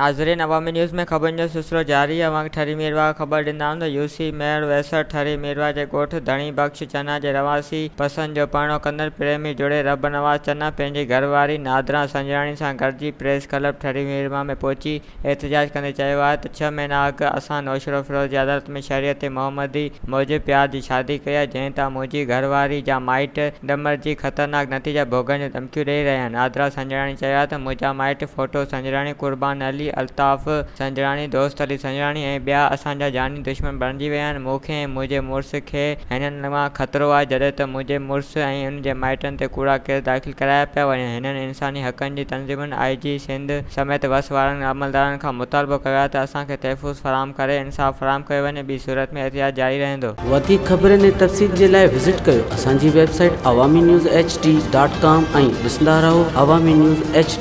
ناظرين عوامي نيوز ۾ خبرن جو سلسلو جاري اوهان کي ٺري ميرواهه خبر ڏيندا آهيون ته يو سي ميهڙ ويسر ٺري ميرواهه جي ڳوٺ ڌڻي بخش چنا جي رهواسي پسند جو پرڻو ڪندڙ پريمي جوڙي ربنواز چنا پنهنجي گهر واري نادرا سنجراڻي سان گڏجي پريس ڪلب ٺري ميرواهه ۾ پهچي احتجاج ڪندي چيو آهي ته ڇهه مهينا اڳ اسان نوشهروفيروز جي عدالت ۾ شريعت محمدي موجب پيار جي شادي ڪئي آهي جنهن تان منهنجي گهر واري جا مائٽ ڏمرجي خطرناڪ نتيجا ڀوڳڻ جون ڌمڪيون ڏئي رهيا آهن. نادرا سنجراڻي چيو آهي ته منهنجا مائٽ ڦوٽو سنجراڻي، قربان علي، الطاف سنجراڻي، دوست علي سنجراڻي ۽ ٻيا اسان جا جاني دشمن بڻجي ويا آهن، مون کي ۽ منهنجي مڙس کي هنن مان خطرو آهي، جڏهن ته منهنجي مڙس ۽ ان جي مائٽن تي ڪوڙا ڪيس داخل ڪرايا پيا وڃن. هنن انساني حقن جي تنظيمن، آء جي سنڌ سميت وس وارن عملدارن کان مطالبو ڪيو آهي ته اسان کي تحفظ فراهم ڪري انصاف فراهم ڪيو وڃي، ٻي صورت ۾ احتجاج جاري رهندو. وڌيڪ خبرن ۽ تفصيل جي لاء وزٽ ڪيو اسان جي website Awami news H D dot com ۽ ڏسندا رهو عوامي نيوز ايڇ ڊي.